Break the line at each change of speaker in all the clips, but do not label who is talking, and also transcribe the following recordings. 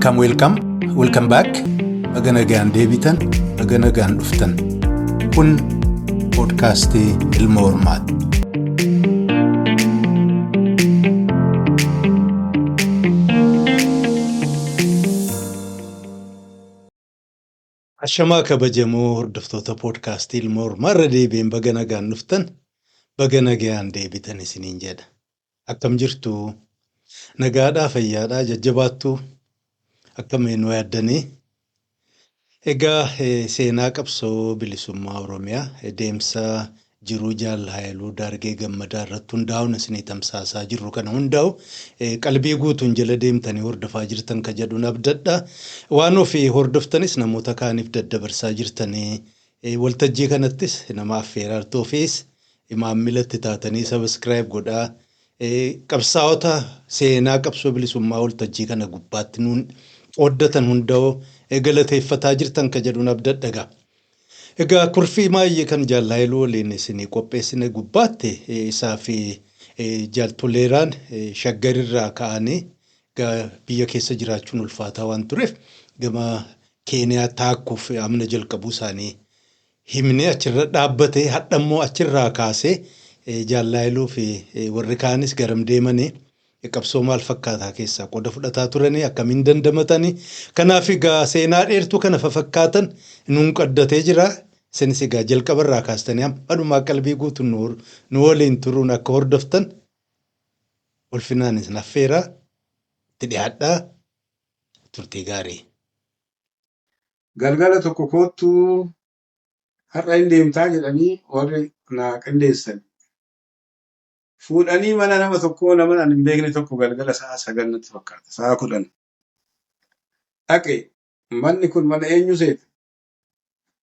Welcome, welcome, welcome back. Baga nagaan deebitan, baga nagaan dhuftan. Kun poodkaastii Ilma Hormaati. Ashamaa kabajamoo hordoftoota poodkaastii Ilma Hormaa irra deebiin baga nagaan dhuftan, baga nagaan deebitan isiniin jedha. Akkam jirtu? Nagaadhaa, fayyaadhaa, jajjabaattuu? Akkamiin nu yaaddanii? Egaa seenaa qabsoo bilisummaa Oromiyaa deemsa jiruu Jaal Haayiluu Daargee Gammadaa irratti hundaa'uun isinii tamsaasaa jirru kana hundaa'u qalbii guutuun jala deemtanii hordofaa jirtan ka jedhuun abdadha. Waan ofii hordoftanis namoota kaaniif daddabarsaa jirtanii waltajjii kanattis nama affeeraartuu ofiis maammila itti taatanii subscribe godhaa. Qabsaa'ota seenaa qabsoo bilisummaa waltajjii kana gubbaatti nuun qooddatan hunda'oo galateeffataa jirtan ka jedhuun abdadha egaa. Egaa kurfii maayyee kan Jaal Haayiluu waliin isinii qopheessine gubbaatti isaa fi Jaal Toleeraan Shaggarirraa ka'anii biyya keessa jiraachuun ulfaataa waan tureef gama Keeniyaa taakkuuf amna jalqabuu isaanii himnee achirra dhaabbate. Hadha immoo achirraa kaasee Jaal Haayiluu fi warri kaanis garam deemanii, qabsoo maal fakkaataa keessaa qooda fudhataa turanii, akkamiin dandamatanii? Kanaaf egaa seenaa dheertuu kana fafakkaatan nuun qaddatee jira. Isinis egaa jalqaba irraa kaastanii hamma dhumaa qalbii guutuun nu waliin turuun akka hordoftan ulfinaan isin affeeraa. Itti dhiyaadhaa, turtii gaarii.
Galgala tokko koottuu har'a hin deemtaa jedhanii warri na qindeessan. Fuudhanii mana nama tokkoo, nama ani hin beekne tokko, galgala sa'a 9 natti fakkaata, sa'a 10. Dhaqe, manni kun mana eenyu seeta?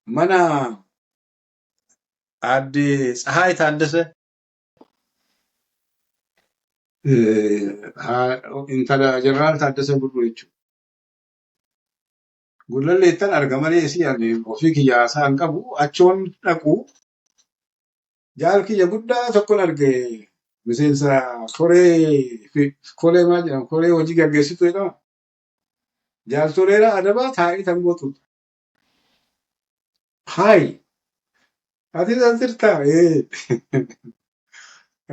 Mana aadde Tsahaay Taaddasee, intala Jeneraal Taaddasee Birruu jechuudha. Gullalleettan arga malee isii ani ofii kiyya haasaa hin qabu. Achoon dhaqu jaal kiyya guddaa tokkon arge, miseensa koree maal jedhama, koree hojii gaggeessitu jedhama. Jaal Toleeraa Adabaa taa'ee tamboo xuuxa. Haayi, ati as jirtaa? Ee.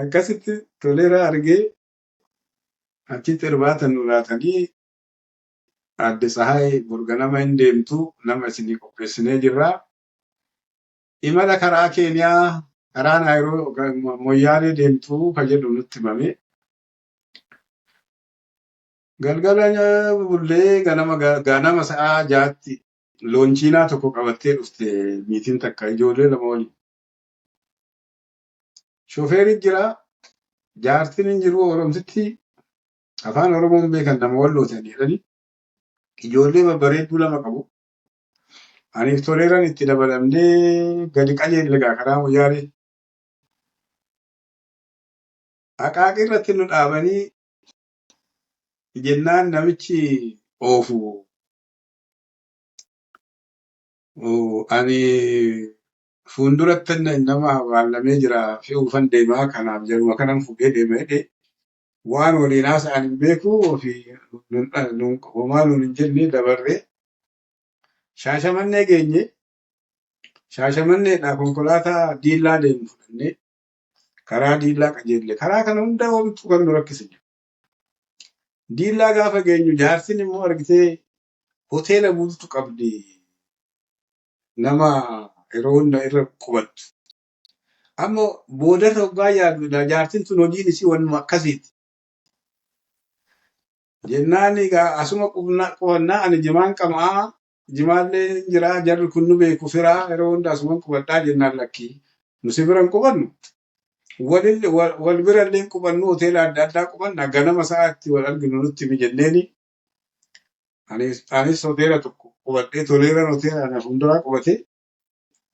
Akkasitti Toleeraa argee achitti irbaata nu laatanii, aadde Tsahaay borganama hin deemtu, nama isinii qopheessinee jirra. Imala karaa Keeniyaa karaa Naayiroo Moyyaalee deemtu ka jedhu nutti himame. Galgala bullee ganama sa'a 6tti loonchiinaa tokko qabattee dhufte niitiin takka ijoollee lama waliin. Shofeerri jira, jaartiin hin jiru, Oromtitti afaan Oromoon beekan, nama wallootan jedhani. Ijoollee babbareedduu lama qabu. Aniif Toleeraan itti dabalamnee gadi qajeelle gaa karaa Moyyaalee. Aqaaqii irratti nu dhaabanii jennaan namichi oofu ani fuulduratti nama baallamee jira fe'uufan deemaa, kanaaf jaruma kanan fuudhee deema jedhee waan waliin haasa'an hin beeku, ofii homaa nuun hin jenne, dabarree Shaashamannee geenye. Shaashamanneedhaa konkolaataa Diillaa deemu fudhannee karaa Diillaa qajeelle. Karaa kana hunda homtuu kan nu rakkise jiru. Diillaa gaafa geenyu jaartiin immoo argitee hoteela bultu qabdi, nama yeroo hunda irra qubattu. Amma boodarra hoggaa yaadu jaartiin tun hojiin isii wannuma akkasiiti. Jennaan egaa asuma qubannaa, ani jimaan qamaa, jimaallee hin jiraa, jarri kun nu beeku, firaa, yeroo hunda asuman qubadhaa jennaan, lakkii, nu si bira hin qubannu. Wal bira illee hin qubannu, hoteela adda addaa qubanna, ganama sa'aatti wal arginu nutti himi jenneeni. Anis hoteela tokko qubadhee, Toleeraan hoteela ana fuulduraa qubatee,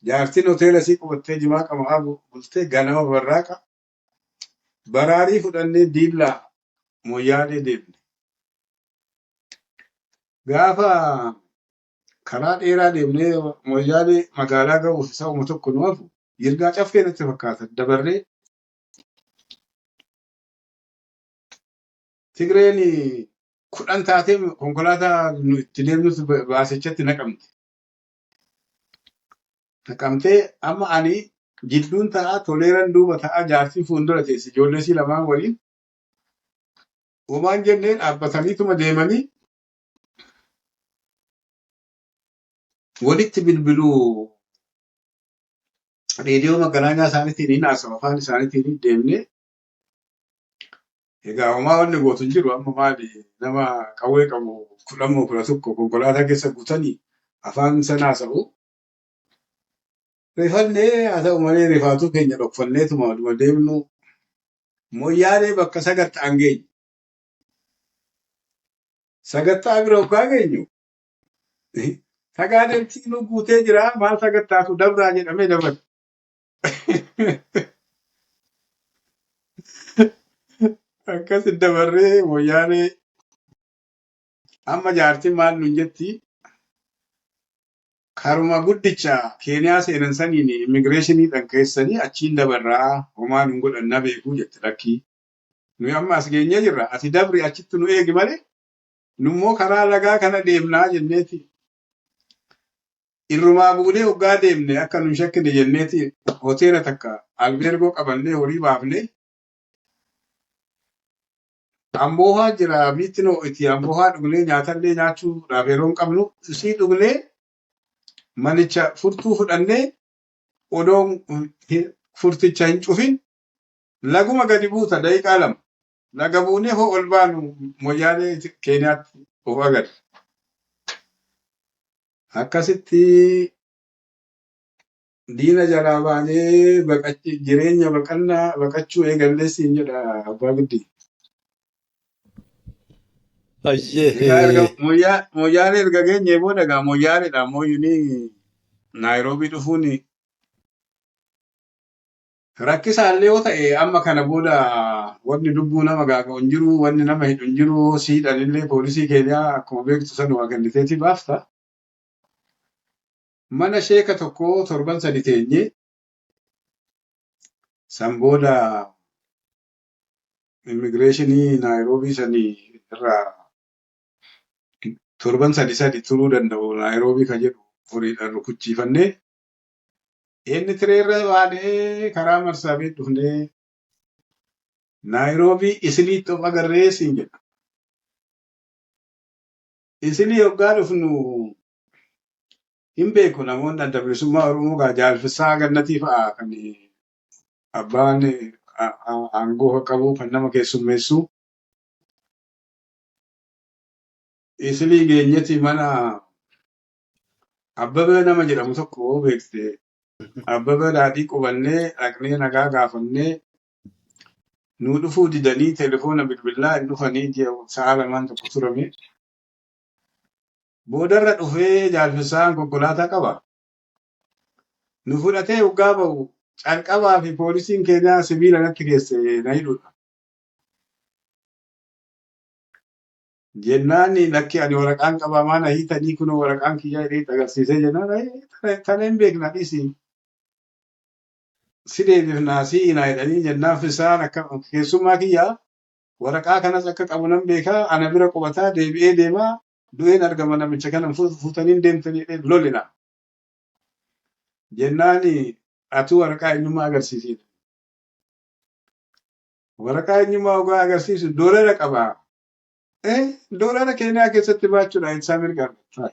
jaartiin hoteela isii qubattee jimaa qamaa bultee, ganama barraaqa baraarii fudhannee Diillaa Moyyaalee deemne. Gaafa karaa dheeraa deemnee Moyyaalee magaalaa ga'uuf sa'uma tokko nu hafu, Yirgaa Caffee natti fakkaata dabarree, Tigreen 10 taatee konkolaataa nu itti deemnutu baasichatti naqamte. Naqamtee amma ani jidduun taa'aa Toleeraan duuba taa'aa jaartiin fuuldura teessi ijoollee isii lamaan waliin. Homaan jennee dhaabbataniituma deemanii walitti bilbiluu reediyoo magaalaa isaaniitiin hin haasawu afaan isaaniitiin deemnee. Egaa homaa wanni gootu hin jiru amma maali nama qawwee qabu 10 moo 11 konkolaataa keessa guutanii afaan sana haasa'u. Rifannee haa ta'u malee rifaatuu keenya dhokfanneetuma waluma deemnu Moyyaalee bakka sagatta'an geenye. Sagattaa bira hoggaa geenyu sagaagaltii nu guutee jira maal sagattaatu dabraa jedhamee dabale. Akkas dabarree Moyyaalee amma jaartiin maal nun jetti karuma guddicha Keeniyaa seenan saniin immigireeshiniidhaan keessanii achiin dabarraa homaa nun godhan na beekuu jette lakkii. Nuyi amma as geenyee jirra ati dabri achitti nu eegi malee nummoo karaa lagaa kana deemnaa jenneeti. Irrumaa buunee hoggaa deemne akka nun shakkine jenneeti hoteela takka albeergoo qabannee horii baafnee amboohaa jira biitti noo'iti amboohaa dhugnee nyaatallee nyaachuudhaaf yeroo hin qabnu isii dhugnee manicha furtuu fudhannee odoo furticha hin cufin laguma gadi buuta daqiiqaa 2 laga buunee hoo ol baanu Moyyaalee Keeniyaatti of agarre. Akkasitti diina jalaa baanee jireenya baqannaa baqachuu eegallee siin jedha abbaa giddii. Egaa erga Moyyaalee erga geenyee booda egaa Moyyaaleedha mooyyuni Naayiroobii dhufuun rakkisaallee yoo ta'e amma kana booda wanni lubbuu nama gaaga'u hin jiru, wanni nama hidhu hin jiru, si hidhanillee poolisii Keeniyaa akkuma beektu sanuma kenniteetii baafta. Mana sheeka tokkoo torban 3 teenyee san booda immigireeshinii Naayiroobii sanii irraa torban 3 turuu danda'u Naayiroobii kan jedhu horiidhaan rukuchiifannee inni tireerra baanee karaa Marsaabiit dhufnee Naayiroobii Isiliitti of agarree siin jedha. Isilii hoggaa dhufnu hin beeku namoonni adda bilisummaa Oromoo gaa jaalfisaa gannatii fa'a kan abbaan aangoo qabu kan nama keessummeessu. Isilii geenyeti mana Abbabee nama jedhamu tokko beekte. Abbabee daadhii qubannee dhaqnee nagaa gaafannee nuu dhufuu didanii telefoona bilbilaa hin dhufanii ji'a sa'a 2 tokko turame. Boodarra dhufee jaalfisaan konkolaataa qaba. Nu fudhatee hoggaa ba'u calqabaa fi poolisiin Keeniyaa sibiila natti keesse na hidhudha. Jennaan lakki ani waraqaan qabaa maana hiitanii kunoo waraqaan kiyyaa jedhee itti agarsiisee jennaan tana hin beekna dhiisi si deebifnaa si hiinaa jedhanii jennaan fisaan akka keessummaa kiyyaa waraqaa kanas akka qabu nan beekaa ana bira qubataa deebi'ee deemaa du'een argama namicha kana fuutanii deemtanii jedhee lolina. Jennaan atuu waraqaa eenyummaa agarsiisi. Waraqaa eenyummaa ogaa agarsiisu doolara qaba. Doolara Keeniyaa keessatti baachuudha isaa mirga argata.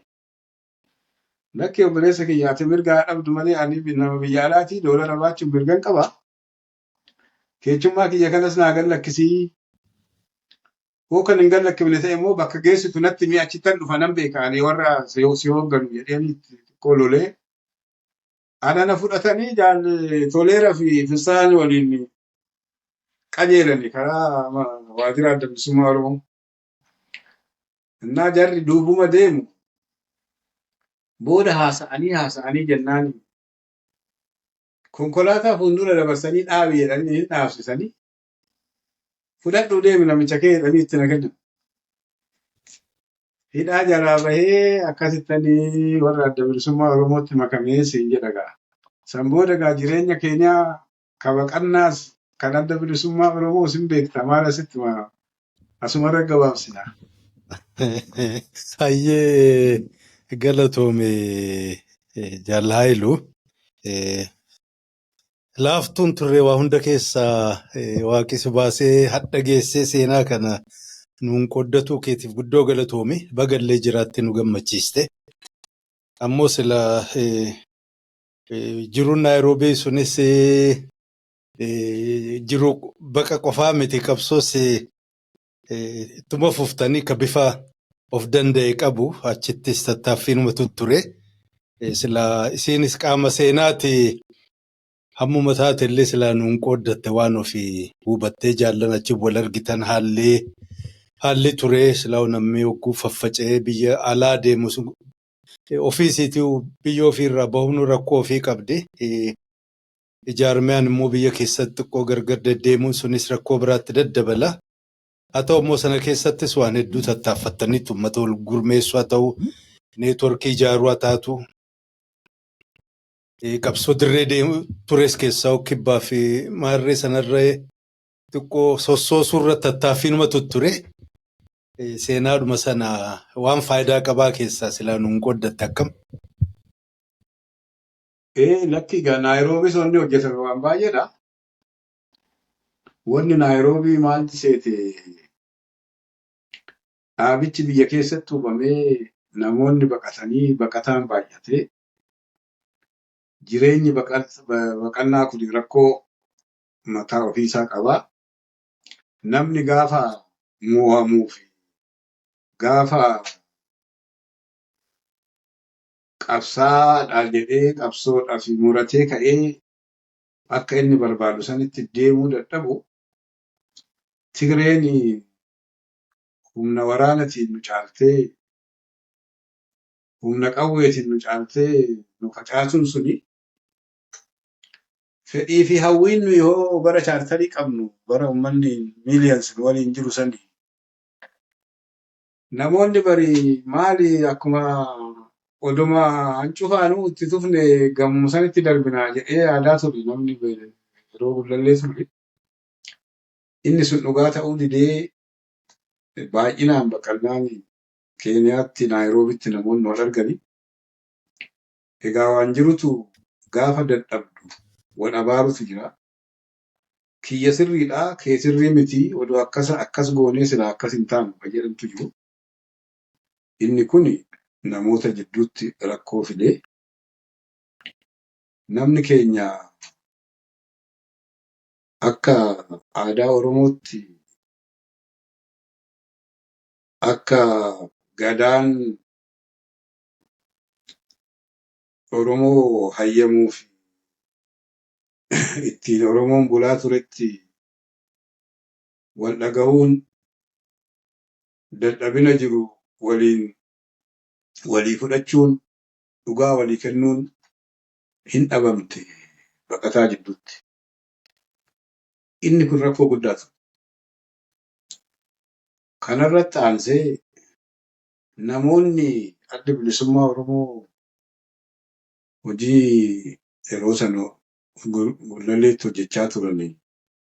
Lakki obboleessa kiyya ati mirga dhabdu malee ani nama biyya alaatii doolara baachuun mirgan qaba. Keechummaa kiyya kanas naa gallakkisii. Hoo kan hin gallakkifne ta'e immoo bakka geessitu natti mi'a achittan dhufa nan beeka ani warra si hoogganu jedheen xiqqoo lolee. Ana na fudhatanii jaal Toleera fi Fisaan waliin qajeelani karaa waajjira adda bilisummaa Oromoo. Innaa jarri duubuma deemu booda haasa'anii jennaan konkolaataa fuuldura dabarsanii dhaabi jedhanii hin dhaabsisanii fudhadhuu deemi namicha kee jedhanii itti na kennan. Hidhaa jalaa bahee akkasittanii warra adda bilisummaa Oromootti makamee siin jedha gaa. San booda gaa jireenya keenyaa kabaqannaas kan adda bilisummaa Oromoo sin beekta maal asitti asumarra gabaabsina.
Hayyee galatoome Jaal Haayiluu. Laaftuun turre waa hunda keessaa waaqi si baasee hadha geessee seenaa kana nuun qooddatuu keetiif guddoo galatoomi. Bagallee jiraatti nu gammachiiste. Ammoo sila jiruun Naayiroobii sunis jiru baqa qofaa miti qabsoos ittuma fuftanii ka bifa of danda'e qabu achittis tattaaffiinuma ture. Sila isiinis qaama seenaati hammuma taate illee silaa nuun qooddatte waan ofii hubattee jaallan achi wal argitan haalli ture silaa namni hogguu faffaca'ee biyya alaa deemu ofiisiitii biyya ofiirraa bahuun rakkoo ofii qabdi. Ijaarmiyaan immoo biyya keessatti xiqqoo gargar deddeemuun sunis rakkoo biraatti daddabala. Haa ta'u immoo sana keessattis waan hedduu tattaaffattaniitu uummata wal gurmeessuu haa ta'u, neetworkii ijaaruu haa taatu, qabsoo dirree deemu tures keessaa kibbaa fi maarree sanarra xiqqoo sossoosuu irra tattaaffiinuma tutture. Seenaadhuma sana waan faayidaa qabaa keessaa silaa nuun qooddatte akkam?
Lakki egaa Naayiroobii wanni hojjetame waan baay'eedha. Wanni Naayiroobii maal seete dhaabichi biyya keessatti uumamee namoonni baqatanii baqataan baay'atee jireenyi baqannaa kun rakkoo mataa ofiisaa qaba. Namni gaafa mo'amuu fi gaafa qabsaadha jedhee qabsoodhaaf muratee ka'ee akka inni barbaadu sanitti deemuu dadhabu Tigreen humna waraanatiin nu caaltee humna qawweetiin nu caaltee nu facaasuun suni fedhii fi hawwiin nu yoo bara chaartarii qabnu bara uummanni miiliyoons waliin jiru sani namoonni bari maali akkuma oduma hancufaanuu itti tufne gamoo sanitti darbinaa jedhee yaadaa ture namni yeroo gullallee ture. Inni sun dhugaa ta'uu didee baay'inaan baqannaan Keeniyaatti Naayiroobitti namoonni wal argani. Egaa waan jirutu gaafa dadhabdu wal abaarutu jira. Kiyya sirriidhaa kee sirrii miti odoo akkas goonee silaa akkas hin taanu kan jedhamtu jiru. Inni kun namoota jidduutti rakkoo fide. Namni keenya akka aadaa Oromootti akka gadaan Oromoo hayyamuuf ittiin Oromoon bulaa turetti wal dhagahuun dadhabina jiru waliin walii fudhachuun dhugaa walii kennuun hin dhabamte baqataa jidduutti. Inni kun rakkoo guddaa ture. Kanarratti aansee namoonni adda bilisummaa Oromoo hojii yeroo sana gullalleetti hojjechaa turan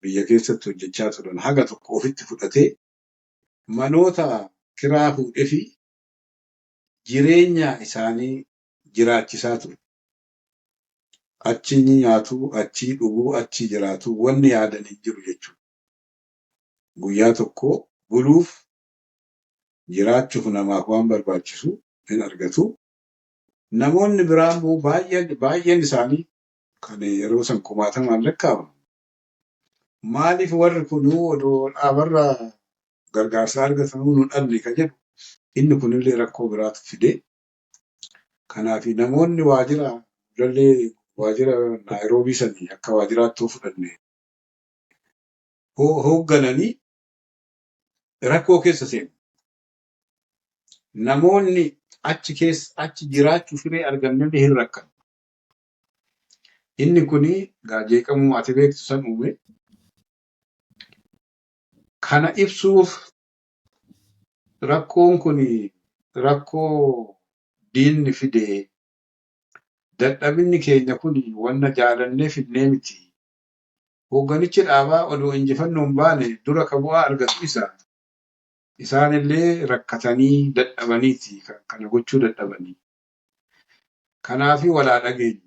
biyya keessatti hojjechaa turan haga tokko ofitti fudhatee manoota kiraa fuudhee fi jireenya isaanii jiraachisaa ture. Achi nyaatu, achi dhuguu, achi jiraatu wanni yaadan hin jiru jechuudha. Guyyaa tokko buluuf jiraachuuf namaaf waan barbaachisu hin argatu. Namoonni biraa immoo baay'een isaanii kan yeroo san kumaatamaan lakkaa'amu. Maaliif warri kunuu odoo dhaabarraa gargaarsa argatanuu nu dhabne kan jedhu inni kunillee rakkoo biraatu fide. Kanaaf namoonni waajjira Gullallee waajjira Naayiroobii sanii akka waajjiraatti yoo fudhanne hooggananii rakkoo keessa seenu. Namoonni achi keessa achi jiraachuu firee argannellee hin rakkan. Inni kuni jeeqamuma ati beektu san uume. Kana ibsuuf rakkoon kun rakkoo diinni fide dadhabinni keenya kun wanna jaalannee fidnee miti. Hoogganichi dhaabaa odoo injifannoo hin baane dura ka bu'aa argatu isa. Isaanillee rakkatanii dadhabaniiti kana gochuu dadhabanii. Kanaafi walaa dhageenyu.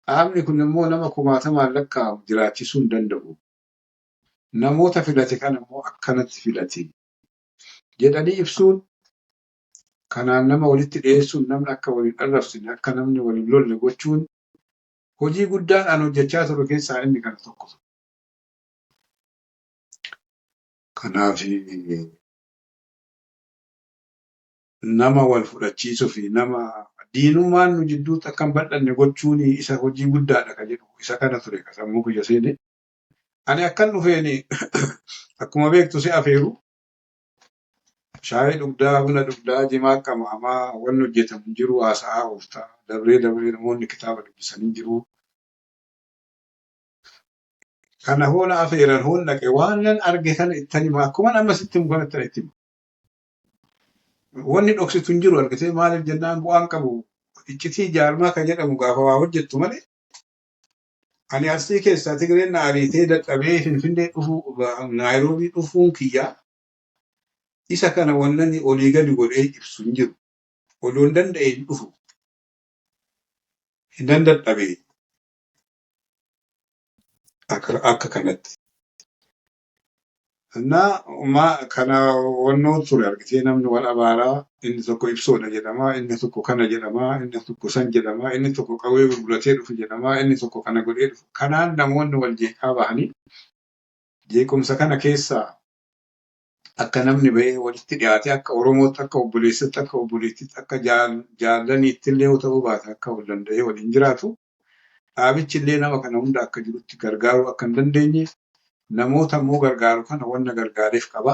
Dhaabni kun immoo nama kumaatamaan lakkaa'amu jiraachisuu hin danda'u. Namoota filate kana immoo akkanatti filate jedhanii ibsuun kanaan nama walitti dhiyeessuun namni akka waliin arrabsine akka namni waliin lolle gochuun hojii guddaan an hojjechaa ture keessaa inni kana tokko. Kanaaf nama wal fudhachiisuu fi nama diinummaan nu jidduutti akka hin bal'anne gochuun isa hojii guddaadha kan jedhu isa kana ture kan sammuu kiyya seene. Ani akkan dhufeen akkuma beektu si afeeru shaayii dhugdaa, buna dhugdaa, jimaa qama'amaa wanni hojjetamu hin jiru haasa'aa ooltaa dabree dabree namoonni kitaaba dubbisanii jiru. Kana hoona afeeran hoon dhaqe waan nan arge kana ittan hima akkuma amma sitti himu kanatti itti hima. Wanni dhoksitu hin jiru argitee maaliif jennaan bu'aan qabu iccitii jaarmaa kan jedhamu gaafa waa hojjettu malee ani Arsii keessaa Tigreen na ariitee dadhabee Finfinnee dhufuu Naayiroobii dhufuun kiyyaa isa kana wannan olii gadi godhee ibsu hin jiru. Odoon danda'e hin dhufu. Nan dadhabee akka kanatti. Innaa kana wannoo ture argitee namni wal abaaraa inni tokko ibsoodha jedhama, inni tokko kana jedhama, inni tokko san jedhama, inni tokko qawwee gurguratee dhufu jedhama, inni tokko kana godhee dhufu. Kanaan namoonni wal jeeqaa bahanii jeequmsa kana keessaa akka namni bahee walitti dhiyaatee akka Oromootti, akka obboleessatti, akka obboleettiitti, akka jaallaniitti illee yoo ta'uu baate akka wal danda'ee waliin jiraatu dhaabichi illee nama kana hunda akka jirutti gargaaruu akka hin dandeenye namoota immoo gargaaru kana wanna gargaareef qaba.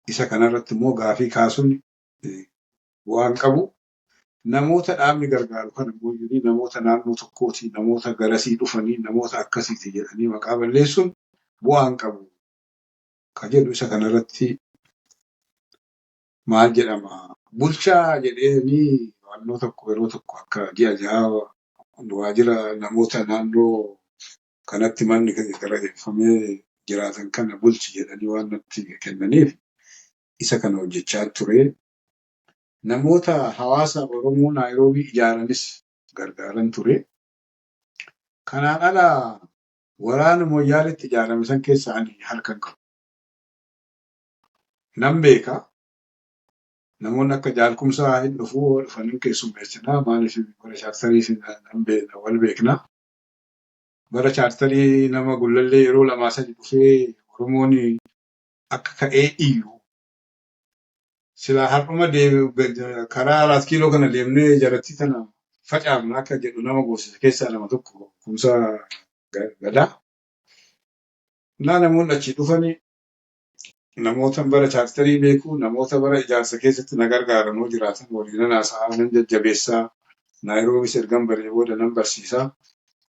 Isa kanarratti immoo gaafii kaasuun bu'aan qabu. Namoota dhaabni gargaaru kana immoo jedhanii namoota naannoo tokkooti, namoota garasii dhufanii, namoota akkasiiti jedhanii maqaa balleessuun bu'aan qabu. Ka jedhu isa kanarratti maal jedhama bulchaa jedheenii naannoo tokko yeroo tokko akka ji'a jaha waajjira namoota naannoo kanatti manni garageeffamee jiraatan kana bulchi jedhanii waan natti kennaniif isa kana hojjechaa ture. Namoota hawaasa Oromoo Naayiroobii ijaaranis gargaaran ture. Kanaan ala waraana Moyyaaleetti ijaarame san keessa ani harka hin qabu. Nan beeka. Namoonni akka jaalkumsaa hin dhufuu dhufanii keessummeessinaa maaliif bara chaartarii nan beekna wal beekna. Bara chaartarii nama gullallee yeroo lamaa sadi dhufee Oromoon akka ka'ee iyyu silaa har'uma karaa 4 kiiloo kana deemnee jaratti tana facaafna akka jedhu nama goosise keessaa nama tokko Kumsaa Gadaa. Naa namoonni achii dhufanii namoota bara chaartarii beeku, namoota bara ijaarsa keessatti na gargaaran hoo jiraatan waliin nan haasa'aa, nan jajjabeessaa, Naayiroobiis ergan baree booda nan barsiisaa.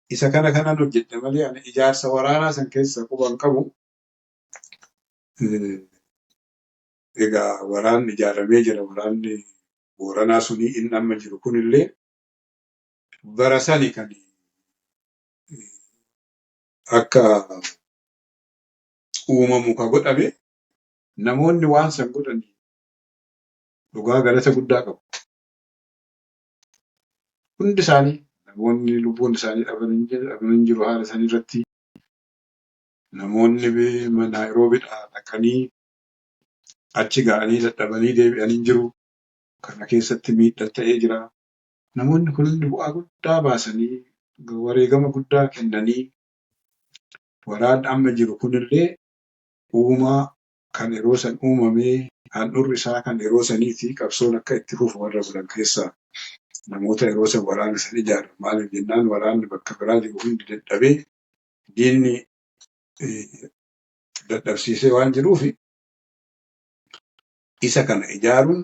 Isa kana kanan hojjedhe malee ani ijaarsa waraanaa san keessa quba hin qabu. Egaa waraanni ijaaramee jira. Waraanni Booranaa suni inni amma jiru kunillee bara sani kan akka uumamu ka godhame namoonni waan san godhan dhugaa galata guddaa qabu. Hundi isaanii namoonni lubbuun isaanii dhabanii jiru haala isaanii irratti namoonni Naayiroobiidhaa dhaqanii achi ga'anii dadhabanii deebi'anii jiru. Kana keessatti miidhaa ta'ee jira. Namoonni kun hundi bu'aa guddaa baasanii wareegama guddaa kennanii waraanni amma jiru kunillee uumaa kan yeroo san uumamee handhurri isaa kan yeroo saniiti qabsoon akka itti fufu warra godhan keessaa namoota yeroo san waraana san ijaaran. Maaliif jennaan waraanni bakka biraa jiru hundi dadhabee diinni dadhabsiisee waan jiruuf isa kana ijaaruun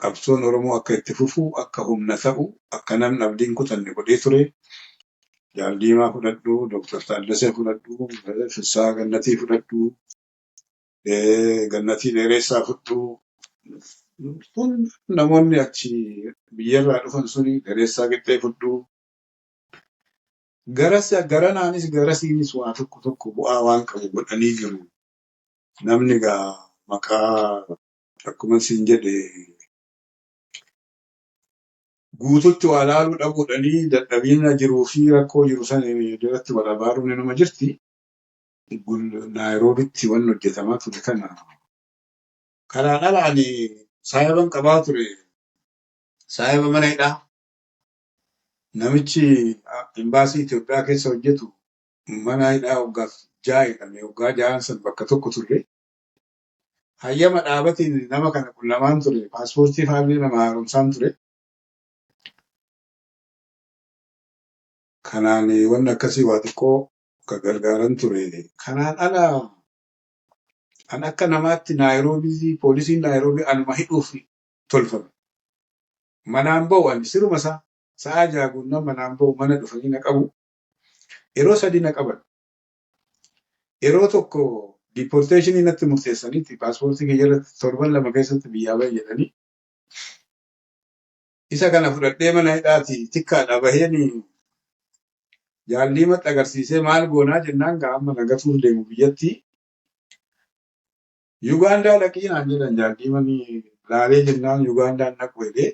qabsoon Oromoo akka itti fufu, akka humna ta'u, akka namni abdiin kutanne godhee ture. Jaal Diimaa fudhadhu, Dooktar Taaddasee fudhadhu, Fissaa Gannatii fudhadhu, Gannatii Dheeressaa fudhu. Kun namoonni achi biyyarraa dhufan suni Dheeressaa Qixxee fudhu. Garanaanis garasiinis waa tokko tokko bu'aa waan qabu godhanii jiru. Namni egaa Maqaa akkuma siin jedhe guututti waa laaluu dhabuudhanii dadhabina jiruu fi rakkoo jiru sana irratti wal abaaruun inuma jirti. Naayiroobitti wanni hojjetamaa ture kana. Kanaan ala ani saahiban qabaa ture. Saahiba mana hidhaa. Namichi imbaasii Itoophiyaa keessa hojjetu mana hidhaa waggaa 6 hidhame. Waggaa 6 san bakka tokko turre. Hayyama dhaabatiin nama kana qunnamaan ture. Paaspoortii faallee nama haaromsaan ture. Kanaan wanni akkasii waa xiqqoo kan gargaaran ture. Kanaan ala an akka namaatti Naayiroobii poolisiin Naayiroobii anuma hidhuuf tolfame. Manaan ba'u ani siruma isaa sa'a 6 guunnaan manaan ba'u mana dhufanii na qabu. Yeroo 3 na qaban. Yeroo tokko diipporteeshinii natti murteessaniiti paaspoortii kiyya irratti torban 2 keessatti biyyaa bahi jedhanii. Isa kana fudhadhee mana hidhaati tikkaadha baheen jaalliimatti agarsiisee maal goonaa jennaan gaa amma nagatuuf deemu biyyatti. Yugaandaa dhaqii naan jedhan jaalliimanii laalee jennaan Yugaandaan dhaqu jedhee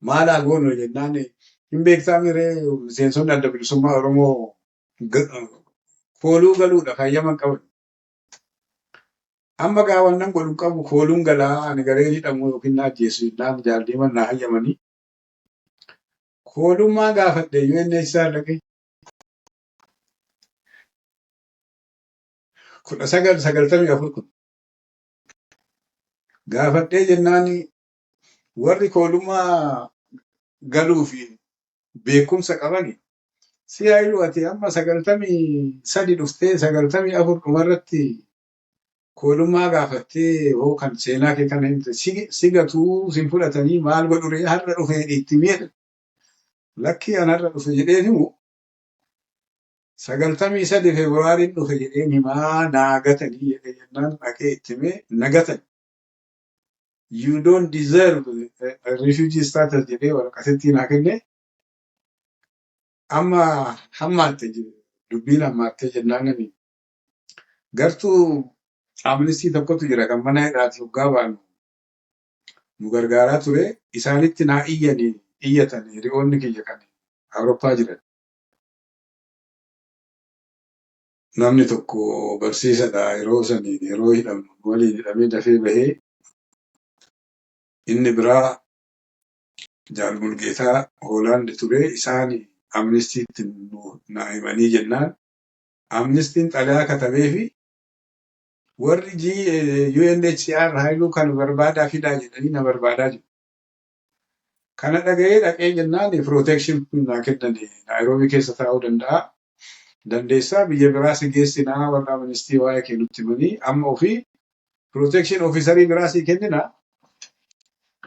maal haa goonu jennaan hin beektaa miree miseensonni adda bilisummaa Oromoo kooluu galuudha hayyama hin qaban. Amma gaa wannan godhu qabu kooluun galaa ani garee hidhamu yookiin na ajjeesu jennaan jaalliiman na hayyamanii. Koolummaa gaafadhe UNHCR dhaqee 1994 kun gaafadhee jennaan warri koolummaa galuu fi beekumsa qabani. Si hayilu ati amma 93 dhuftee 94 dhumarratti koolummaa gaafattee hoo kan seenaa kee kana himte si gatuu sin fudhatanii maal godhu ree har'a dhufee itti miidha. Lakkii an har'a dhufe jedheen himu 93 Feebruwaariin dhufe jedheen himaa naa gatanii jedhee jennaan dhaqee itti himee na gatan. You don't deserve a refugee status jedhee waraqasittii naa kenne. Amma hammaatte dubbiin hammaattee jennaan ani gartuu amnistii tokkotu jira kan mana hidhaati hoggaa baanu nu gargaaraa ture. Isaanitti naa iyyanii iyyatan hiriyoonni kiyya kan Awurooppaa jiran. Namni tokko barsiisadha yeroo saniin yeroo hidhamnu waliin hidhamee dafee bahee inni biraa Jaal Mulgeetaa Hoolaand ture isaan amnistiitti naa himanii jennaan amnistiin xalayaa katabee fi warri UNHCR Haayiluu kan barbaadaa fidaa jedhanii na barbaadaa jiru. Kana dhaga'ee dhaqee jennaan protection naa kennani Naayiroobii keessa taa'uu danda'a. Dandeessaa biyya biraa si geessinaa warra amnistii waa'ee kee nutti himanii amma ofii protection officerii biraa si kennina.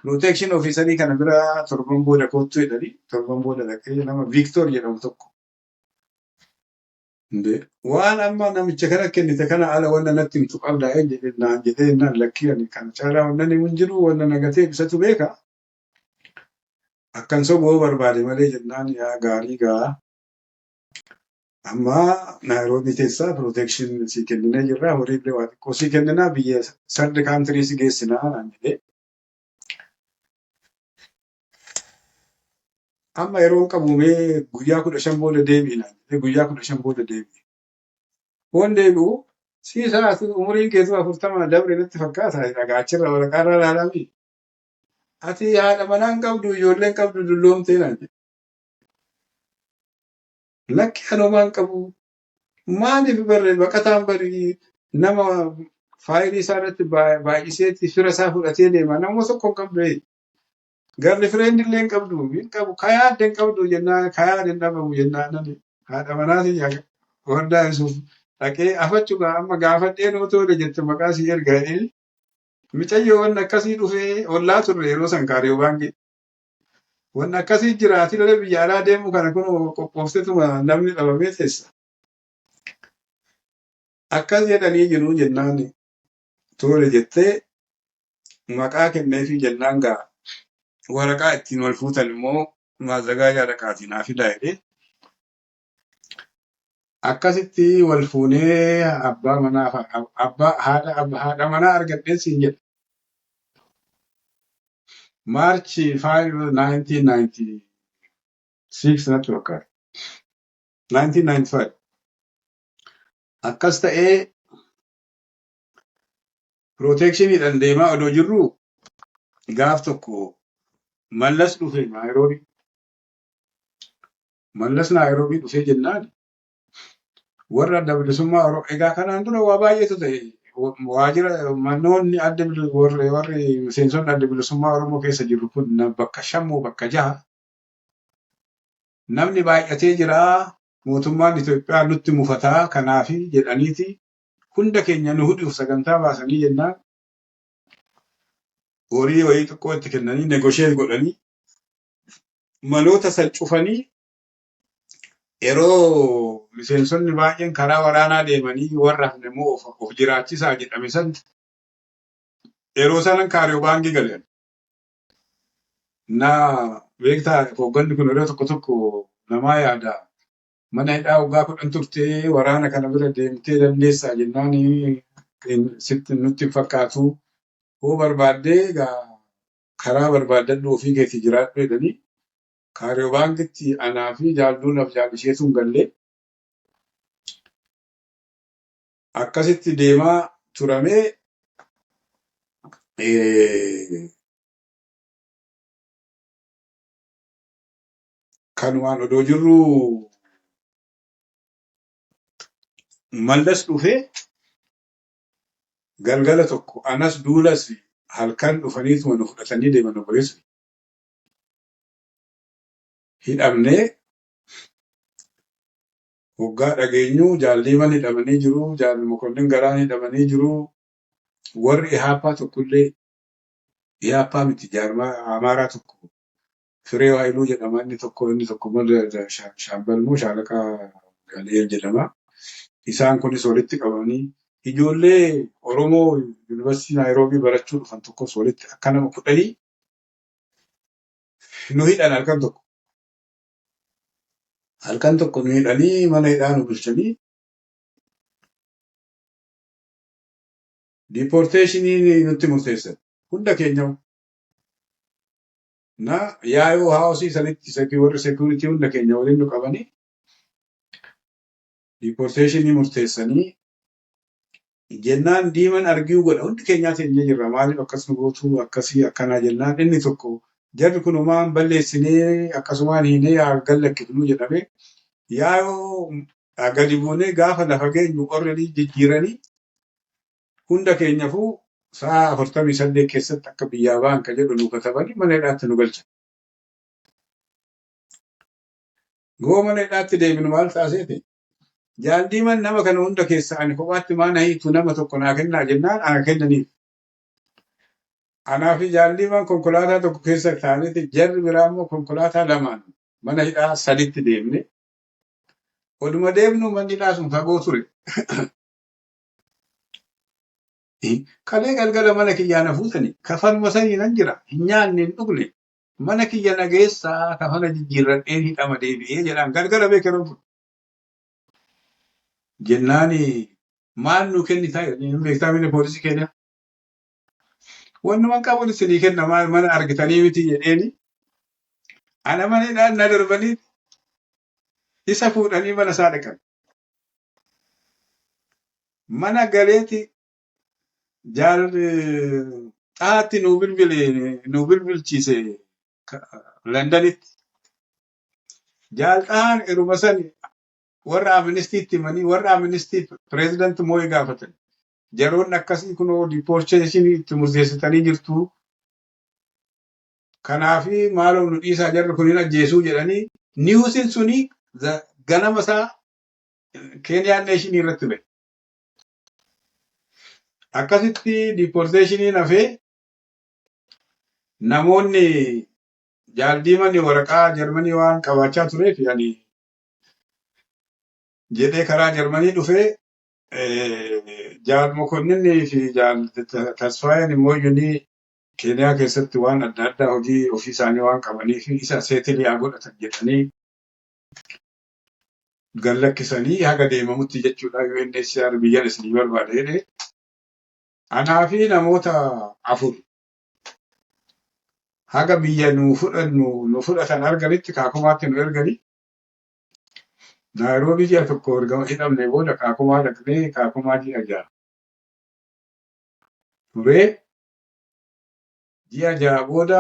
Protection officerii kana bira torban booda kottu jedhanii torban booda dhaqee nama Victor jedhamu tokko. Waan amma namicha kana kennite kana ala wanna natti himtu qabdaa jedhee naan jedhee naan lakkii ani kana caalaa wanna himu hin jiru wanna nagatee ibsatu beeka. Akkan soboo barbaade malee jennaan yaa gaarii gaa. Amma Naayiroobii keessaa protection si kenninee jirra horii illee waa xiqqoo si kenninaa biyya third country si geessinaa naan jedhee. Amma yeroon qabu mee guyyaa 15 booda deebi'i naan jedhee guyyaa 15 booda deebi'e. Hoon deebi'u siisaa ati umuriin keetu 40 dabre natti fakkaata dhagaachirra waraqaarra ilaalami. Ati haadha manaa hin qabdu ijoollee hin qabdu dulloomtee naan jedhe. Lakki anoomaa hin qabu. Maaliif barre baqataan bari nama faayilii isaa irratti baay'iseeti fira isaa fudhatee deema. Nama tokko hin qabdu. Garli fireendi illee hin qabdu. Hin qabu. Kayaadde hin qabdu jennaan kayaadde hin dhabamu jennaan ani haadha manaatiin wardaa Yusuuf dhaqee afachuudha amma gaafadhee noo tole jette maqaa si erga jedhee micayyoo wanni akkasii dhufee ollaa turre yeroo san kaariyoo baankii. Wanni akkasii jira ati illee biyya alaa deemu kana kun qophooftetuma namni dhabamee teessa. Akkas jedhanii jiru jennaan tole jettee maqaa kenneefii jennaan gaa waraqaa ittiin wal fuutan immoo maazagaajaa dhaqaatii naa fidaa jedhee. Akkasitti wal fuunee abbaa manaa abbaa haadha manaa argadheen siin jedha. March 5, 1996 natti fakkaata. 1995. Akkas ta'ee protectioniidhaan deemaa odoo jirru gaaf tokko Mallas dhufe Naayiroobii. Mallas Naayiroobii dhufee jennaan warra Adda Bilisummaa Oromoo, egaa kanaan dura waa baay'eetu ta'e. Waajjira manoonni adda warri miseensonni Adda Bilisummaa Oromoo keessa jiru kun bakka shammoo bakka jaha namni baay'atee jira, mootummaan Itoophiyaa nutti mufataa kanaafi jedhaniiti hunda keenya nu hudhuuf sagantaa baasanii jennaan horii wayii xiqqoo itti kennanii negotiate godhanii maloota san cufanii, yeroo miseensonni baay'een karaa waraanaa deemanii warra hafne immoo of jiraachisaa jedhame san, yeroo sanan kaariyoo baankii galan. Na beektaa, hoogganni kun yeroo tokko tokko namaa yaada. Mana hidhaa waggaa 10 turtee waraana kana bira deemtee dandeessaa jennaan, sitti nutti hin fakkaatu. Hoo barbaaddee egaa karaa barbaaddadhu, ofii keetii jiraadhu jedhanii kaariyoo baankitti anaa fi jaalduunaaf jaallisheetu hin gallee akkasitti deemaa turamee kanumaan odoo jirru Mallas dhufee galgala tokko anas duulas halkan dhufaniituma nu fudhatanii deeman, obboleessi. Hidhamnee waggaa dhageenyu jaalliiman hidhamanii jiru, jaalli Mokonnin Garaan hidhamanii jiru, warri Ihaappaa tokkollee, Ihaappaa miti, jaarmaa Amaaraa tokko Firee Haayiluu jedhama inni tokko, inni tokko immoo Shaambal moo Shaalaqaa Daani'el jedhama. Isaan kunis walitti qabamanii ijoollee Oromoo Yuunivarsiitii Naayiroobii barachuu dhufan tokkos walitti akka nama 10 nu hidhan halkan tokko. Halkan tokko nu hidhanii mana hidhaa nu bulchanii deportationii nutti murteessan hunda keenya. Na yaayoo haawusii sanitti warri security hunda keenya waliin nu qabanii deportationii murteessanii jennaan, diiman argiu godha hundi keenyaa teenyee jirra, maaliif akkas nu gootu, akkasii akkanaa jennaan, inni tokko jarri kun homaan balleessinee akkasumaan hiinee haa gallakkifnu jedhame. Yaayoo gadi buunee gaafa lafa geenyu already jijjiiranii hunda keenyafuu sa'a 48 keessatti akka biyyaa ba'an ka jedhu nu katabanii mana hidhaatti nu galchan. Goo mana hidhaatti deebinu maal taaseeti? Jaaldiiman nama kana hunda keessa ani kophaatti maana hiitu, nama tokko naa kennaa jennaan ana kennaniif. Anaa fi jaaldiiman konkolaataa tokko keessa taa'aniiti, jarri biraa immoo konkolaataa lamaan mana hidhaa saditti deemne. Oduma deemnu manni hidhaa sun fagoo ture. Kalee galgala mana kiyyaa na fuutani kafanuma sanii nan jira, hin nyaanne, hin dhugne, mana kiyya na geessaa, kafana jijjiirradheen hidhama deebi'ee jedhaan galgala beeke yeroon kun. Jennaani maal nu kennitaa jedhanii, beektaa mini poolisii keenya. Wannuman qabuun isinii kenna, maal mana argitanii miti jedheeni. Ana mana hidhaan na darbanii isa fuudhanii mana isaa dhaqan. Mana galeeti jaal xaatti nu bilbile, nu bilbilchiise Londanitti. Jaal xahaan yeruma sani warra Amnestiitti himanii warra Amnestii pireezidant Mooyi gaafatan. Jaroonni akkasii kunoo deportationii itti murteessitanii jirtu. Kanaafi maaloo nu dhiisaa, jarri kun hin ajjeesuu jedhanii, newsiin suni ganama isaa Keeniyaan Neeshinii irratti ba'e. Akkasitti deportationiin hafee namoonni jaaldiiman waraqaa Jarmanii waan qabaachaa tureef ani jedhee karaa Jarmanii dhufee, jaal Mokonninii fi jaal Tasfaayeen immoo iyyuu Keeniyaa keessatti waan adda addaa hojii ofii isaanii waan qabaniif isa settle haa godhatan jedhanii Gad lakkisanii haga deemamutti jechuudha UNHCR biyyan isinii barbaada jedhee anaa fi namoota 4 haga biyya nu fudhannu nu fudhatan arganitti Kaakumaatti nu erganii Naayiroobii ji'a tokko erga hidhamne booda Kaakumaa dhaqnee Kaakumaa ji'a 6 turee ji'a 6 booda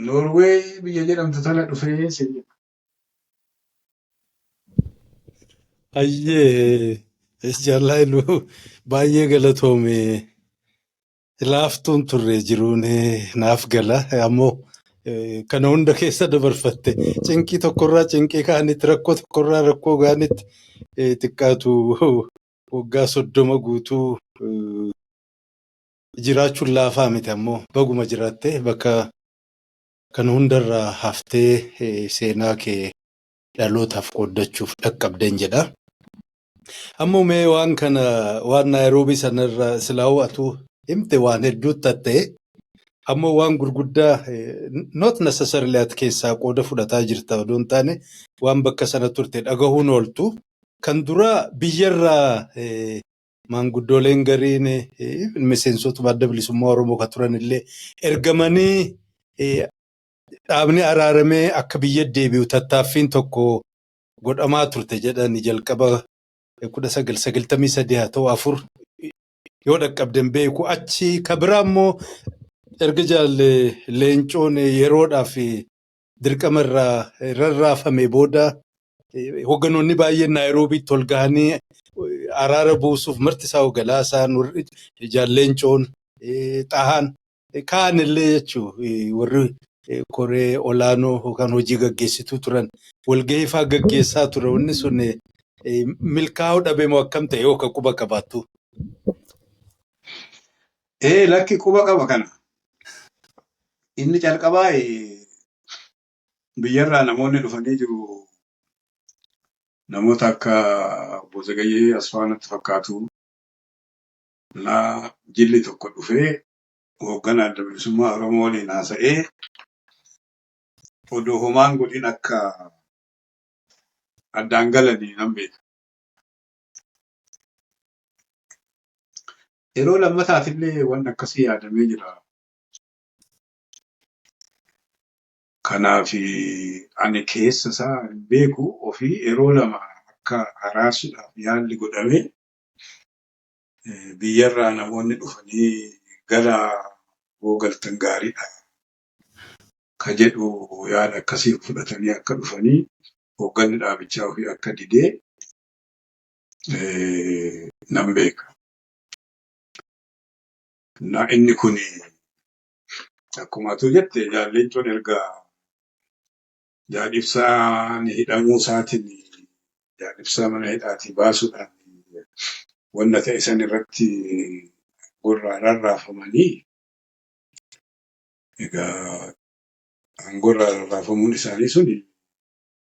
Noorweey biyya jedhamtu tana dhufee sin jedha.
Ayyee Jaallaayilu baay'ee galatoome. Laaftuun turre jiruun naaf gala. Ammoo kana hunda keessa dabarfatte cinqii tokkorraa cinqii kaanitti rakkoo tokkorraa rakkoo kaanitti xiqqaatu waggaa 30 guutuu jiraachuun laafaa miti ammoo baguma jiraatte bakka kana hundarraa haftee seenaa kee dhalootaaf qooddachuuf dhaqqabdeen jedha. Ammoo mee waan kana waan Naayiroobii sanarra silaa atu himte waan hedduutti ta'e ammoo waan gurguddaa not necessarily ati keessaa qooda fudhataa jirta odoo hin taane waan bakka sana turte dhagahuun ooltu. Kan duraa biyyarraa maanguddooleen gariin miseensota Adda Bilisummaa Oromoo kan turan illee ergamanii dhaabni araaramee akka biyya deebi'u tattaaffiin tokko godhamaa turte jedhani jalqaba 1993 haa ta'u 4 yoo dhaqqabden beeku. Achi ka biraa immoo erga jaalle Leencoon yeroodhaaf dirqama irraa rarraafame booda hogganoonni baay'een Naayiroobiitti ol gahanii araara buusuuf marti isaa Galaasaan, jaal Leencoon, Xahaan kaan illee jechuu warri koree olaanoo yookaan hojii gaggeessituu turan walgahii fa'aa gaggeessaa ture. Wanni sun milkaa'uu dhabe moo akkam ta'e yoo ka quba qabaattu?
Ee, lakki, quba qaba kana. Inni calqabaa biyyarraa namoonni dhufanii jiru. Namoota akka Obbo Zagayyee Asfaa natti fakkaatu. Naa jilli tokko dhufee hoogganaa Adda Bilisummaa Oromoo waliin haasa'ee odoo homaan godhin akka addaan galanii nan beeka. Yeroo lammataatillee wanni akkasii yaadamee jira. Kanaaf ani keessa isaa hin beeku ofii yeroo lama akka araarsuudhaaf yaalli godhamee biyyarraa namoonni dhufanii gara hoo galtan gaariidha ka jedhu yaada akkasii fudhatanii akka dhufanii hoogganni dhaabichaa ofii akka didee nan beeka. Na inni kun akkuma atuu jette Jaal Leencoon erga Jaal Ibsaan hidhamuu isaatiin Jaal Ibsaa mana hidhaatii baasuudhaan wanna ta'e san irratti aangorraa rarraafamanii egaa aangorraa rarraafamuun isaanii sun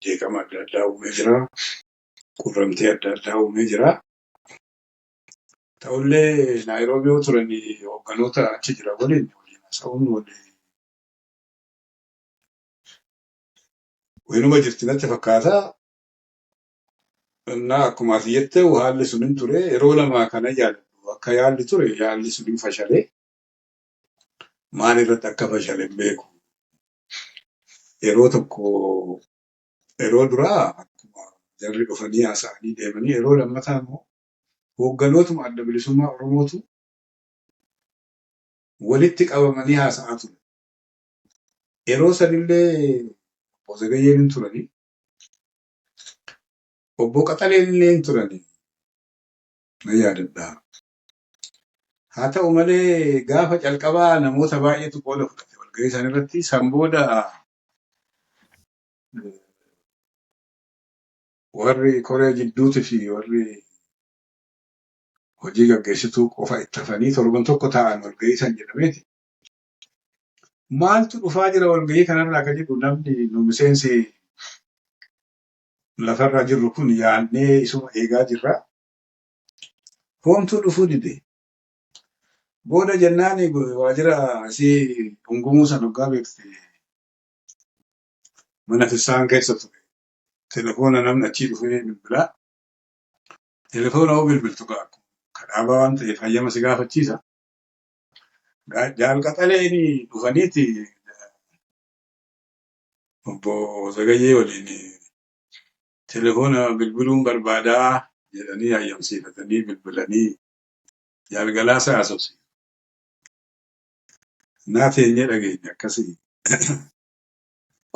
jeeqama adda addaa uumee jira. Quunnamtii adda addaa uumee jira. Ta'ullee Naayiroobii yoo turan hoogganoota achi jiran waliin waliin haasa'uun waliin waanuma jirti natti fakkaata. Innaa akkuma ati jette haalli sun hin ture. Yeroo lama kana yaallu akka yaalli ture yaalli sun hin fashalee. Maal irratti akka fashale hin beeku. Yeroo tokko yeroo duraa akkuma jarri dhufanii haasa'anii deemanii yeroo lammataa immoo hoogganootuma Adda Bilisummaa Oromootu walitti qabamanii haasa'aa ture. Yeroo sanillee Obbo Zagayyeen hin turanii. Obbo Qaxaleen illee hin turanii. Na yaadadha. Haa ta'u malee gaafa calqabaa namoota baay'eetu qooda fudhate walgahii san irratti. San booda warri koree jidduutii fi warri hojii gaggeessituu qofa itti hafanii torban tokko taa'an walgahii san jedhameeti. Maaltu dhufaa jira walgahii kanarraa kan jedhu namni nu miseensi lafarra jirru kun yaadnee isuma eegaa jirra. Hoomtuu dhufuu dide. Booda jennaan waajjira asii Ungumuu san hoggaa beekte mana fissaan keessa ture. Telefoona namni achii dhufee bilbilaa. Telefoona hoo bilbiltu kadhaabaa waan ta'eef hayyama si gaafachiisa. Jaalqaxaleen dhufaniiti obbo Zagayyee waliin telefoona bilbiluun barbaadaa jedhanii hayyamsiifatanii bilbilanii jaalgalaasaa haasofsiisu. Naa teenyee dhageenya akkasii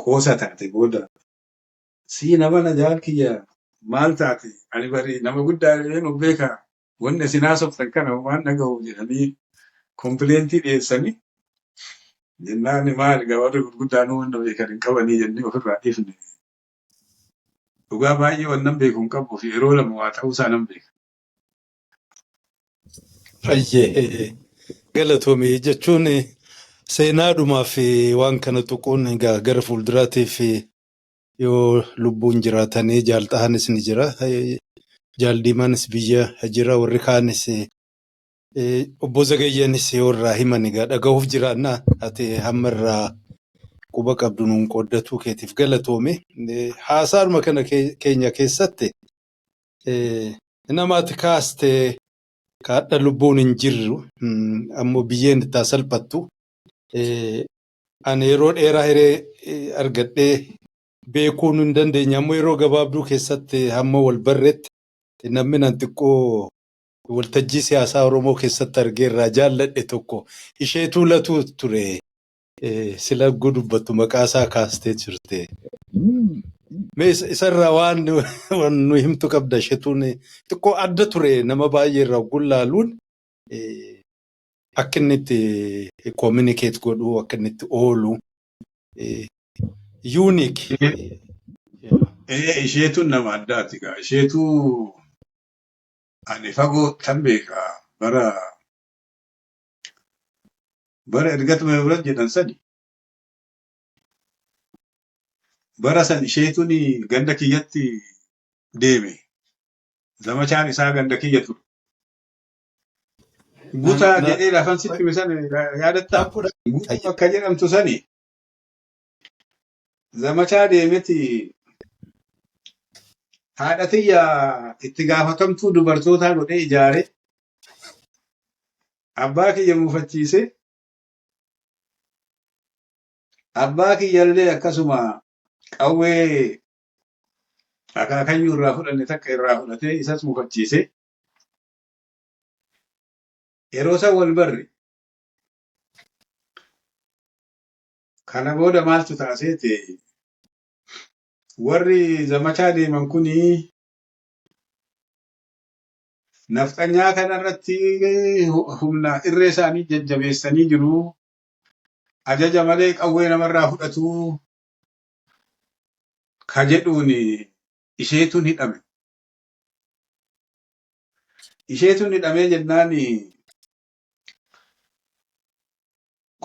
qoosa taate booda sii nama na jaal kiyya maal taate ani bari nama guddaa jedheen of beekaa wanni isin haasoftan kana waan dhaga'u jedhanii kompileetii dhiyeessanii jennaan maal egaa warri gurguddaan wanna beekan hin qabanii jennee ofirraa dhiifne. Dhugaa baay'ee wannan beeku hin qabu fi yeroo lama waa ta'uusaa nan beeka.
Fayyee galatoomii jechuun seenaadhumaa fi waan kana tuquun egaa gara fuulduraatiif yoo lubbuun jiraatanii jaalxahanis ni jira. Jaaldiimaanis biyya jira warri kaanis obbo Zagayyeenis yoo irraa himan egaa dhagahuuf jiraannaa ati hamma irraa quba qabdu nuun qooddatuu keetiif galatoome. Haasaadhuma kana keenya keessatti nama ati kaastee kaadha lubbuun hin jirru ammoo biyyeen itti haa salphattu. Ani yeroo dheeraa hiree argadhee beekuun hin dandeenye ammoo yeroo gabaabduu keessatti hamma wal barreetti namni nan xiqqoo waltajjii siyaasaa Oromoo keessatti argee irraa jaalladhe tokko isheetuu latuu ture. Sila dubbattu maqaa isaa kaastee turte. Mee isarraa waan nu himtu qabda isheetuun xiqqoo adda ture nama baay'ee irraa gullaaluun akka inni itti communicate godhu akka inni itti oolu unique.
Isheetuun nama addaati gaa. Isheetuu ani fagoo tan beeka bara bara ergatuma Hibrat jedhan sani. Bara san isheetuun ganda kiyyatti deeme. Zamachaan isaa ganda kiyya ture. Gutaa jedhee lafan sitti hime sana yaadattaa? Gutaa bakka jedhamtu sani zamachaa deemeti haadha tiyya itti gaafatamtuu dubartootaa godhee ijaare abbaa kiyya muufachiise abbaa kiyyallee akkasuma qawwee akaakayyuu irraa fudhanne takka irraa fudhatee isas muufachiise yeroo san wal barre. Kana booda maaltu taaseete warri zamachaa deeman kuni nafxanyaa kanarratti humna irree isaanii jajjabeessanii jiru. Ajaja malee qawwee namarraa fudhatu ka jedhuun isheetuun hidhame. Isheetuun hidhamee jennaan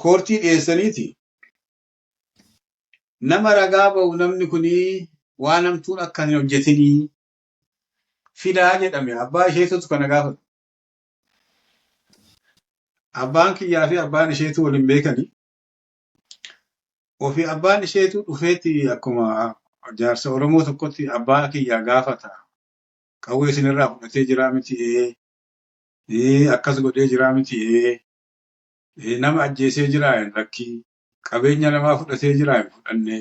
koortii dhiyeessaniiti. Nama ragaa ba'u namni kuni waan hamtuun akka hin hojjetinii fidaa jedhame. Abbaa isheetutu kana gaafate. Abbaan kiyyaa fi abbaan isheetu waliin beekanii. Ofii abbaan isheetu dhufeeti akkuma jaarsa Oromoo tokkotti abbaa kiyyaa gaafata. Qawwee isinirraa fudhatee jiraa miti ee akkas godhee jiraa miti ee nama ajjeesee jiraa hin lakkii qabeenya namaa fudhatee jiraa hin fudhanne.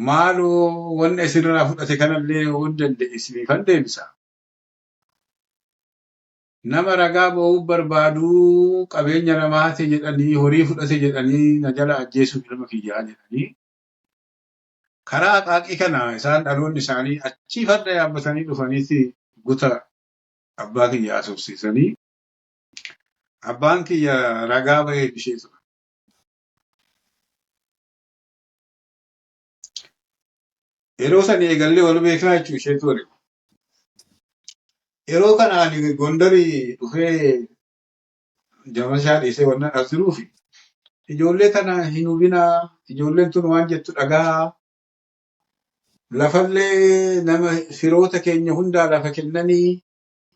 Maaloo wanna isinirraa fudhate kanallee yoo danda'e isiniifan deebisa. Nama ragaa ba'uu barbaadu qabeenya namaa hate jedhanii horii fudhate jedhanii na jala ajjeesuuf ilma kiyyaa jedhanii karaa aqaaqii kana isaan dhaloonni isaanii achii farda yaabbatanii dhufaniiti guta abbaa kiyya haasofsiisanii abbaan kiyya ragaa ba'eef ishee ture. Yeroo sani eegallee wal beeknaa jechuu ishee ture. Yeroo kana ani Gondarii dhufee jamashaa dhiisee wannan as jiruufi ijoollee kana hin hubinaa ijoolleen tun waan jettu dhagahaa lafallee nama firoota keenya hundaa lafa kennanii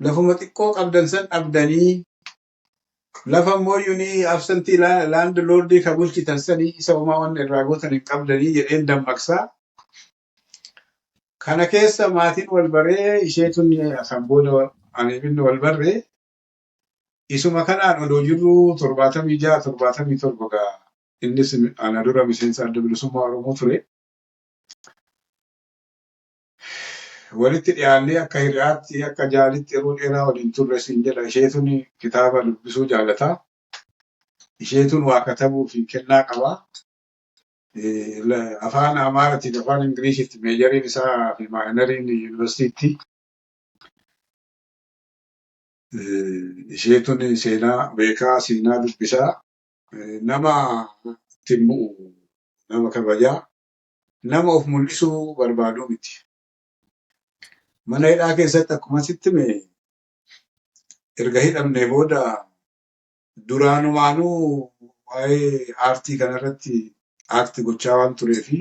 lafuma xiqqoo qabdan san dhabdanii lafa immoo absentee landlordii ka bulchitan sanii isa homaa wanna irraa gootan hin qabdanii jedheen dammaqsaa. Kana keessa maatiin wal baree isheetun san booda ani inni wal barree isuma kanaan odoo jirru 76 77 gaa innis ana dura miseensa Adda Bilisummaa Oromoo ture. Walitti dhiyaannee akka hiriyaatti akka jaalitti yeroo dheeraa waliin turre siin jedha. Isheetun kitaaba dubbisuu jaallata. Isheetun waa katabuu fi kennaa qaba. Afaan Amaaratiin afaan Ingiliishitti meejariin isaa fi maayinariin yuunivarsiitii. Isheetun seenaa beekaa, seenaa dubbisaa, nama ittiin bu'u, nama kabajaa, nama of mul'isuu barbaadu miti. Mana hidhaa keessatti akkuma sitti hime erga hidhamnee booda duraanumaanuu waa'ee aartii kanarratti aartii gochaa waan turee fi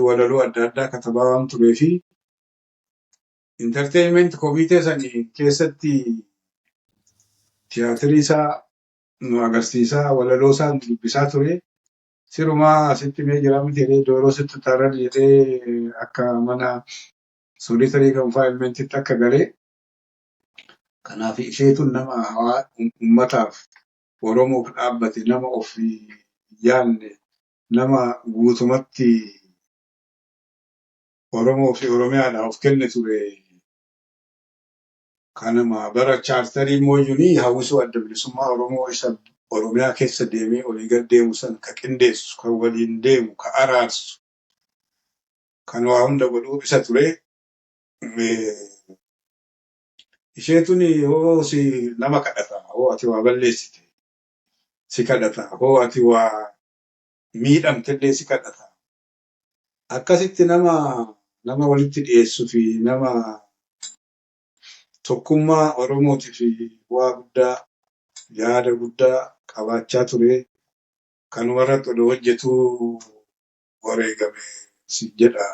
walaloo adda addaa katabaa waan turee fi intarteeyimenti komitee sanii keessatti tiyaatirii isaa nu agarsiisaa walaloo isaa nu dubbisaa ture. Sirumaa asitti mee jira miti jedhee dooroo sitti taran jedhee akka mana solitarii confinementitti akka galee. Kanaaf isheetun nama uummataaf Oromoof dhaabbate, nama of yaanne, nama guutumatti Oromoo fi Oromiyaadhaaf of kenne ture. Kanuma bara chaartarii immoo hawwisoo Adda Bilisummaa Oromoo isa Oromiyaa keessa deemee olii gad deemu san ka qindeessu, kan waliin deemu, ka araarsu, kan waa hunda godhuu isa ture. Isheetun hoo si nama kadhata, hoo ati waa balleessite si kadhata, hoo ati waa miidhamtellee si kadhata. Akkasitti nama walitti dhiyeessuu fi nama tokkummaa Oromootii fi bu'aa guddaa, yaada guddaa qabaachaa ture. Kanuma irratti odoo hojjetuu wareegame si jedha.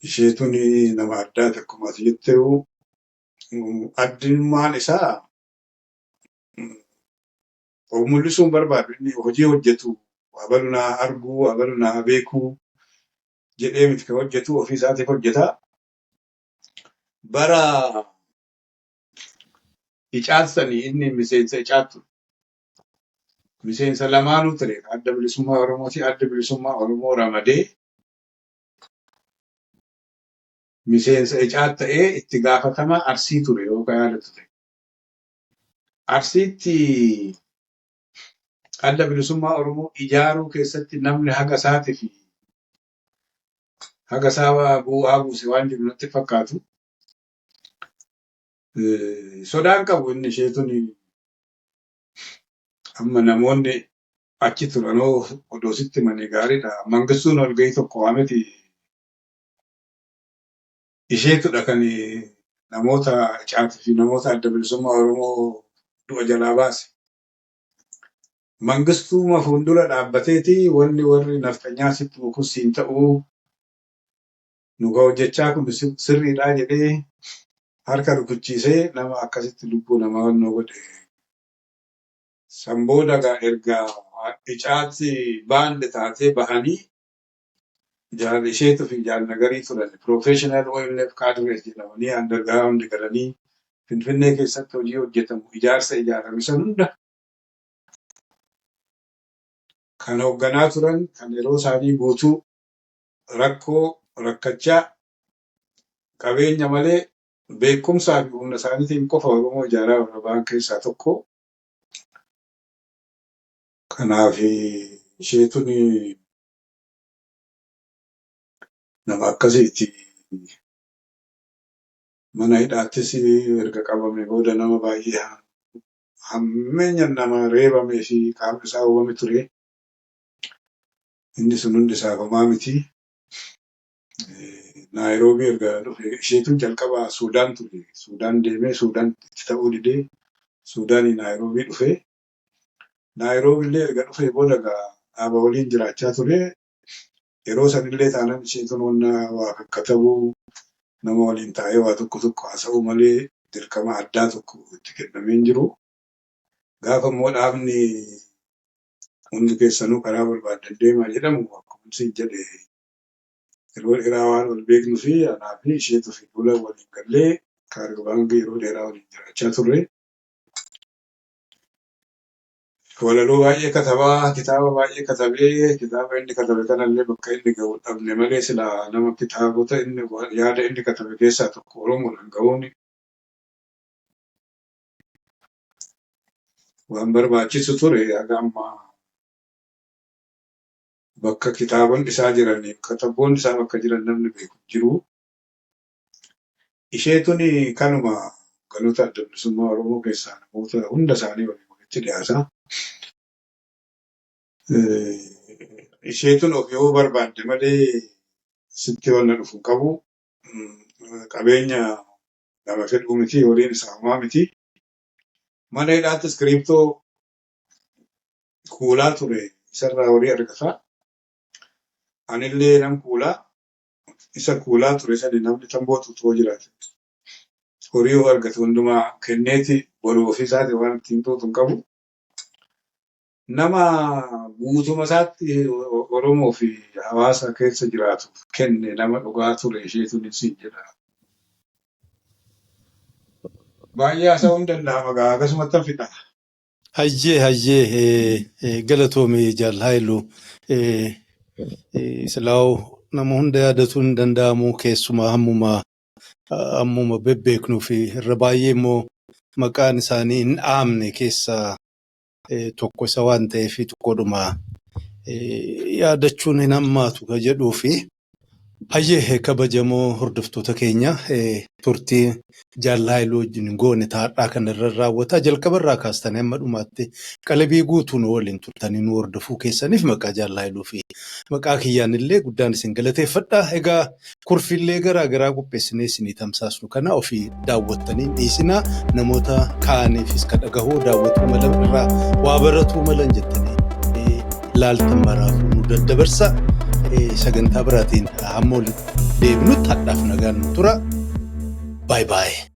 Isheetun nama addaati akkuma ati jette addummaan isaa of mul'isuu hin barbaadu. Inni hojii hojjetu abalu naa arguu, abalu naa beekuu jedhee miti kan hojjetu ofii isaatiif hojjeta. Bara icaatsanii inni miseensa icaat ture. Miseensa lamaanuu ture. Adda Bilisummaa Oromooti. Adda Bilisummaa Oromoo ramadee miseensa icaat ta'ee itti gaafatama Arsii ture yookaan yaadatu ta'e. Arsiitti Adda Bilisummaa Oromoo ijaaruu keessatti namni haga isaatii fi haga isaa bu'aa buuse waan jiru natti fakkaatu. Sodaan qabu inni isheetun amma namoonni achi turanoo odoo sitti himanii gaariidha. Mangistuun walgahii tokko waameti isheetudha kan namoota caatii fi namoota Adda Bilisummaa Oromoo du'a jalaa baase. Mangistuuma fuuldura dhaabbateeti wanni warri nafxanyaa sitti mukus siin ta'uu nu hojjechaa kun sirriidha jedhee harka rukuchiisee nama akkasitti lubbuu namaa wannoo godhe. San booda erga icaatti baande taatee bahanii jaal isheetuu fi jaal nagarii turan. Professional OLF cadres jedhamanii underground galanii Finfinnee keessatti hojii hojjetamu ijaarsa ijaarame san hunda kan hoogganaa turan kan yeroo isaanii guutuu rakkoo rakkachaa qabeenya malee beekumsaa fi humna isaaniitiin qofa Oromoo ijaaraa warra ba'an keessaa tokko. Kanaaf isheetun nama akkasiiti. Mana hidhaattis erga qabame booda nama baay'ee hammeenya nama reebamee fi qaamni isaa hubame ture. Inni sun hundi isaaf homaa miti. Naayiroobii erga dhufe isheetun jalqaba Suudaan ture. Suudaan deemee Suudaan itti ta'uu didee Suudaanii Naayiroobii dhufe. Naayiroobii illee erga dhufee booda dhaaba waliin jiraachaa ture. Yeroo sanillee taanaan isheetun wanna waa kakkatabuu nama waliin taa'ee waa tokko tokko haasa'uu malee dirqama addaa tokko itti kennamee hin jiru. Gaafa immoo dhaabni hundi keessanuu karaa barbaadan deemaa jedhamu akkuma isin jedhe Yeroo dheeraa waan wal beeknuu fi anaa fi isheetu fi duula waliin gallee Kaariyoobaangii yeroo dheeraa waliin jiraachaa turre. Walaloo baay'ee katabaa, kitaaba baay'ee katabee, kitaaba inni katabe kanallee bakka inni gahu dhabne malee silaa nama kitaabota inni yaada inni katabe keessaa tokko Oromoodhaan gahuun waan barbaachisu ture. Haga ammaa bakka kitaabonni isaa jiranii, kataboonni isaa bakka jiran namni beeku hin jiru. Isheetun kanuma hogganoota Adda Bilisummaa Oromoo keessaa namoota hunda isaanii waliin walitti dhiyaata. Isheetun of yoo barbaadde malee sitti wanna dhufu hin qabu. Qabeenya nama fedhuu miti, horiin isaa homaa miti. Mana hidhaatti iskiriiptoo kuulaa ture isarraa horii argata. Anillee nan kuulaa. Isa kuulaa ture sani namni tamboo xuuxuu jiraate. Horii yoo argate hundumaa kenneeti boruu ofiisaati waan ittiin xuuxu hin qabu. Nama guutuma isaatti Oromoo fi hawaasa keessa jiraatuuf kenne nama dhugaa ture isheetu siin jedha. Baay'ee haasa'uu hin danda'ama gaa akkasumatti fixa.
Hayyee hayyee, galatoomii Jaal Haayiluu. Silaa'u nama hunda yaadatuun hin danda'amu, keessumaa hammuma bebbeeknuu fi irra baay'ee immoo maqaan isaanii hin dhaamne keessaa tokko isa waan ta'eef xiqqoodhuma yaadachuun hin hammaatu ka jedhuu fi hayyee, kabajamoo hordoftoota keenya, turtii Jaal Haayiluu wajjin goone taadhaa kana irra raawwata. Jalqaba irraa kaastanii hamma dhumaatti qalbii guutuu nu waliin turtanii nu hordofuu keessaniif maqaa Jaal Haayiluu fi maqaa kiyyaan illee guddaan isin galateeffadha. Egaa kurfiillee garaa garaa qopheessinee isinii tamsaasnu kana ofii daawwattanii hin dhiisinaa, namoota kaaniifis ka dhagahuu daawwatuu malan irraa waa baratuu malan jettanii laaltan maraafuu nu daddabarsa. Sagantaa biraatiin hamma walitti deebinutti hadhaaf nagaan nu tura. Baay'ee baay'ee.